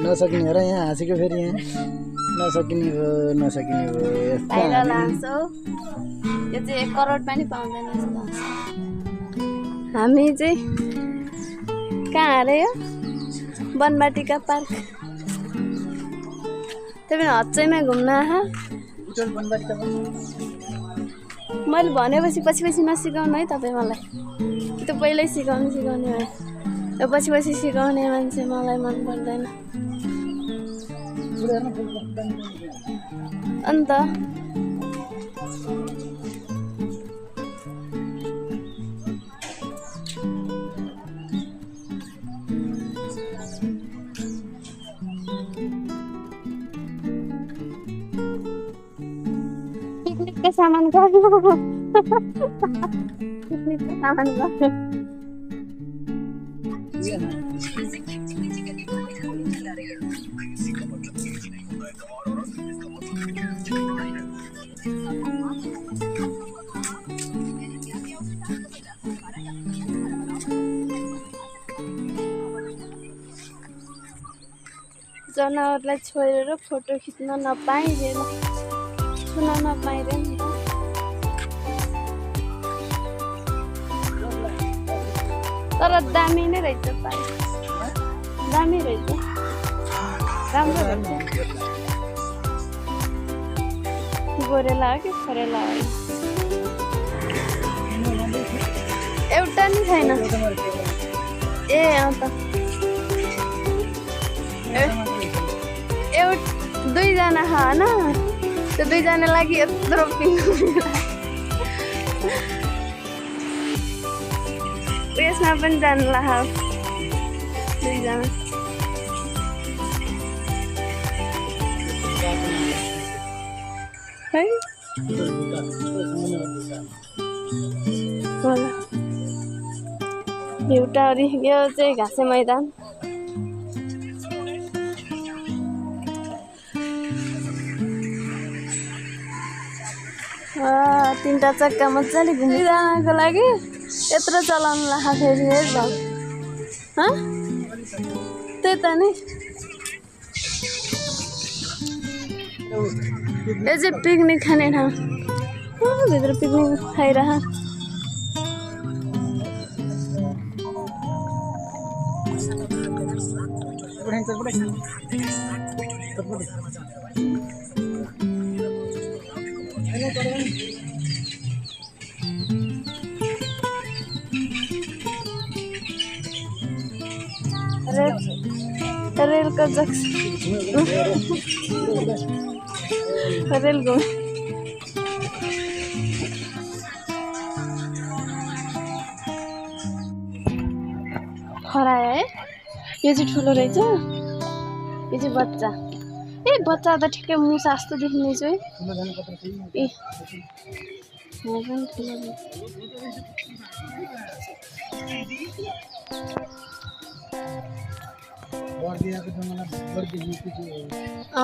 नसकिने र यहाँ हाँसेको फेरि यहाँ नसकिने भयो यस्तो बाहिर लान्छौ यो चाहिँ 1 करोड पनि पाउँदैन जस्तो लाग्छ। हामी चाहिँ कहाँ अरे यो बनबाटिका पार्क त्यही पनि हच्चैमा घुम्न आहा। मैले भनेपछि पछि नसिकाउनु है तपाईँ मलाई कि त पहिल्यै सिकाउने भयो यो पछि सिकाउने मान्छे मलाई मन पर्दैन। अन्त पिकनिकको सामान गर्नु पिकनिकको सामान गर्नु जनावरलाई छोडेर फोटो खिच्न नपाइँदैन छुन नपाइँदैन नि त। तर दामी नै रहेछ पार्क दामी रहेछ राम्रो रहेछ। गोरेला हो कि खोरेला हो एउटा नि छैन ए अन्त दुईजना होइन त्यो दुईजना लागि यत्रो उयसमा पनि जानु ला दुईजना है एउटारी यो चाहिँ घाँसे मैदान तीनटा चक्का मजाले घुमिरहनको लागि यत्रो चलाउनु ला फेरि त्यही त नि यो चाहिँ पिकनिक खाने ठाउँ भित्र पिकनिक खाइरह रेल का रेल घुम खरायो है यो चाहिँ ठुलो रहेछ यो चाहिँ बच्चा ए बच्चा त ठिकै मुसा जस्तो देखिँदैछ है ए यहाँ पनि ठुलो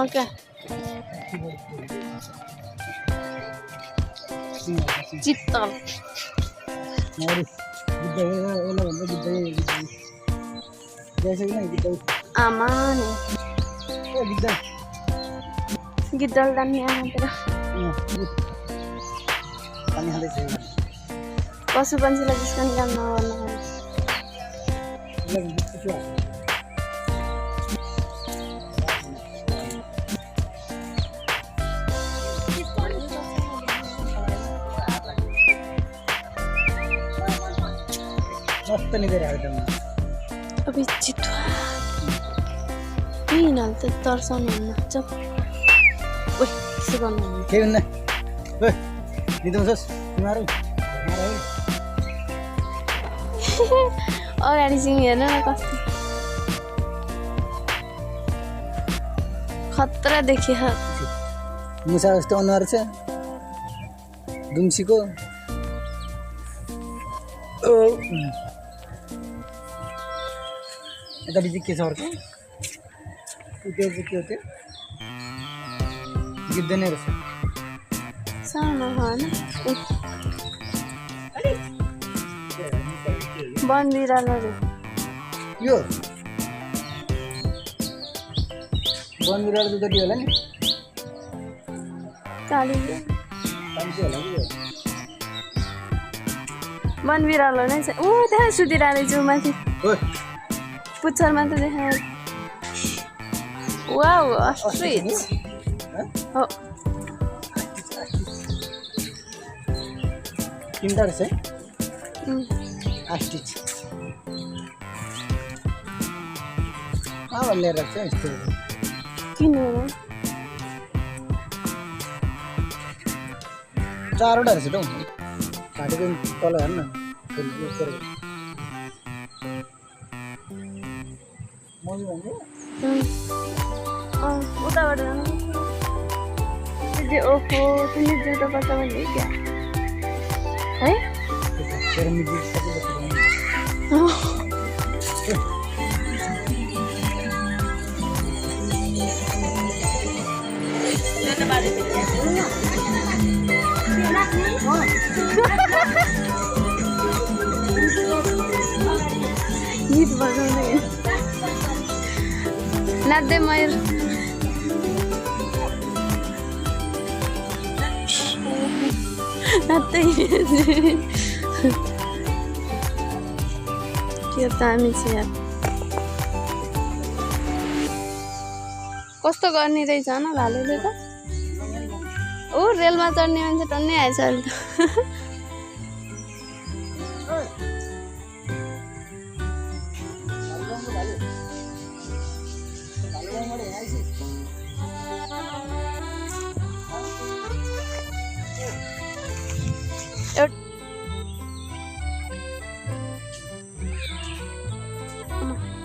ओके चित्तल आमा नि गिद्धल दामी आमातिर पशु पंछीलाई जिस्काउने काम नगर्नु अभी चितुवा यिनीहरू त तर्साउनु हुन्न चप ओइ त्यसो गर्नु केही हुन्न अगाडि चाहिँ हेर्नु न कस्तो खतरा देखियो मुसा जस्तो अनुहार छ दुम्सीको यता चाहिँ के छ अर्को त्यो चाहिँ के हो त्यो गिद्ध नै रहेछ सानो होइन वन बिरालो रे यो वन बिरालो त जति होला नि 40 500 होला कि वन बिरालो नै छ ओ त्यहाँ सुतिरहेको छु माथि ओइ पुच्छरमा त देखाए वाउ अस्ट्रिच हो तीनटा रहेछ है आस्टिच भन्ने राख्छ यस्तो किन हो चारवटा रहेछ त घाँटीको तल हेर्न मम्मी भन्दै उताबाट जानु ओहो तिमी जुत्ता पर्छ भने क्या है तेरो मिडिल सबै गीत बजाउँदै नाच्दै मयूर नाच्दै के दामी छ यार कस्तो गर्ने रहेछ न भालुले त ओ रेलमा चढ्ने मान्छे टन्नै आएछ अहिले त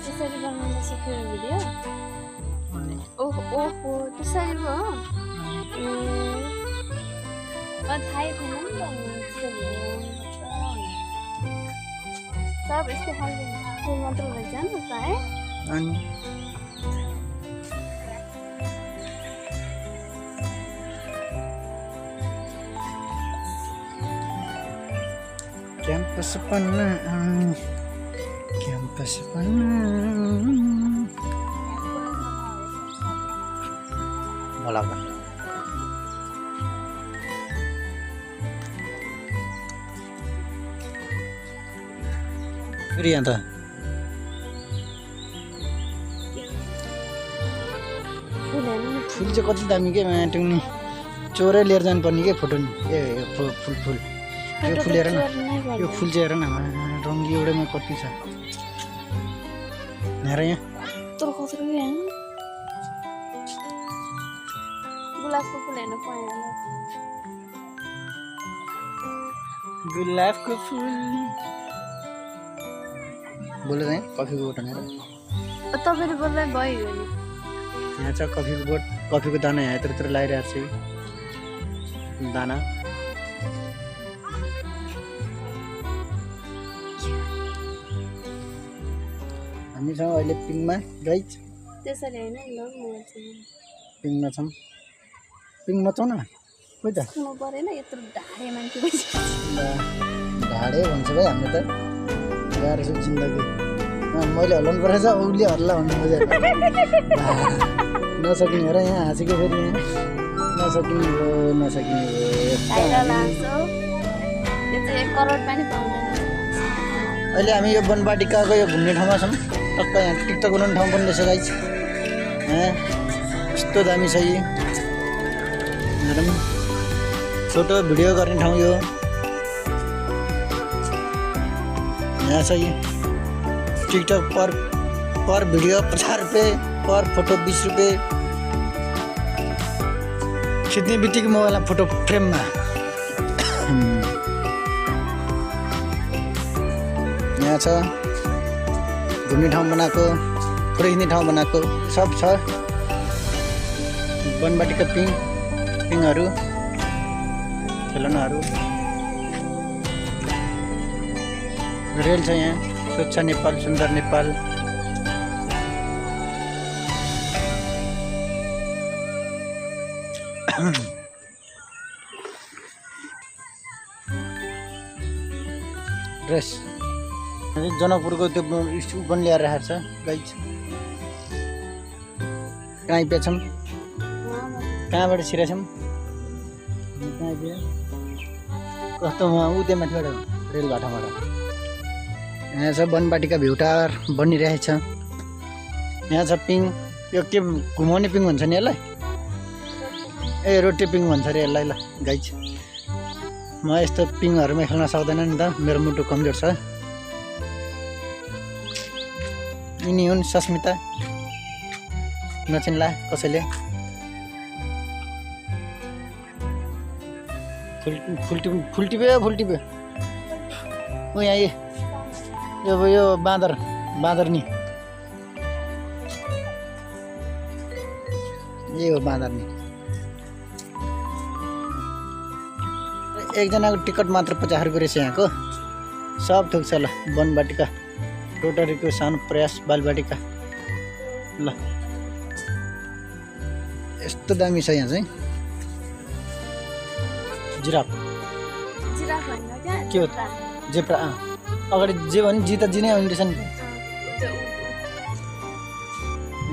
त्यसरी बनाउन सक्यो भिडियो ओहो त्यसरी भयो थाहै थिएन नि त सब यस्तै खालको फुल मात्र रहेछ नि त है अनि क्याम्पस पन्ना बोला फेरि यहाँ त फुल चाहिँ कति दामी के टुङ्नी चोरै लिएर जानुपर्ने के फोटो नि ए फुल यो फुल हेर न यो फुल चाहिँ हेर न रङ्गी एउटैमा कति छ हेर यहाँ गुलाबको फुल हेर्नु पाएन गुलाबको फुल बोले चाहिँ कफीको बोट हेर तपाईँले बोल्दा भयो नि यहाँ छ कफीको बोट कफीको दाना यहाँ यत्र लगाइरहेको छु दाना हामीसँग अहिले पिङमा गाइज त्यसरी होइन पिङमा छौँ पिङमा छौँ न खोइ त म परेन यत्रो ढाडे मान्छे ढाडे भन्छ भाइ हाम्रो त गाह्रो छ जिन्दगी मैले हल्लाउनु परेको छ उसले हल्ला भन्नु मजा नसकिने हो र यहाँ हाँसेको फेरि यहाँ नसकिने हो अहिले हामी यो बनबाटिकाको यो घुम्ने ठाउँमा छौँ टक्क यहाँ टिकटक बनाउने ठाउँ पनि रहेछ गाइज यस्तो दामी छ यी फोटो भिडियो गर्ने ठाउँ यो यहाँ छ यी टिकटक पर भिडियो 50 रुपियाँ पर फोटो 20 रुपियाँ खिच्ने बित्तिकै मोबाइलमा फोटो फ्रेममा यहाँ छ घुम्ने ठाउँ बनाएको फोटो खिच्ने ठाउँ बनाएको सब छ बनबाटीका पिङहरू खेलौनाहरू रेल छ यहाँ स्वच्छ नेपाल सुन्दर नेपाल ड्रेस जनकपुरको त्यो पनि ल्याएर राखेको छ गाइज काहीँ छौँ कहाँबाट छिरेछौँ कस्तो ऊ त्यो माथिबाट रेलघाटाबाट यहाँ छ वनवाटिका भ्यू टावर बनिरहेछ यहाँ छ पिङ यो के घुमाउने पिङ भन्छ नि यसलाई ए रोटी पिङ भन्छ अरे यसलाई ल गाइज म यस्तो पिङहरूमा खेल्न सक्दैन नि त मेरो मुटु कमजोर छ यिनी हुन् सस्मिता नचिन्ला कसैले फुल टिप्यो ऊ यहाँ यो बाँदर नि यही हो बाँदर नि एकजनाको टिकट मात्र 50 रुपियाँ रहेछ यहाँको सब थोक छ ल वनवाटिका रोटरीको सानो प्रयास बालवाटिका ल यस्तो दामी छ यहाँ चाहिँ जिराफ के हो जेब्रा अगाडि जे भने जी त जी नै आउने रहेछ नि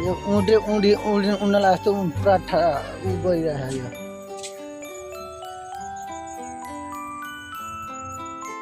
यो उड्नलाई जस्तो पुरा ऊ गइरहेको यो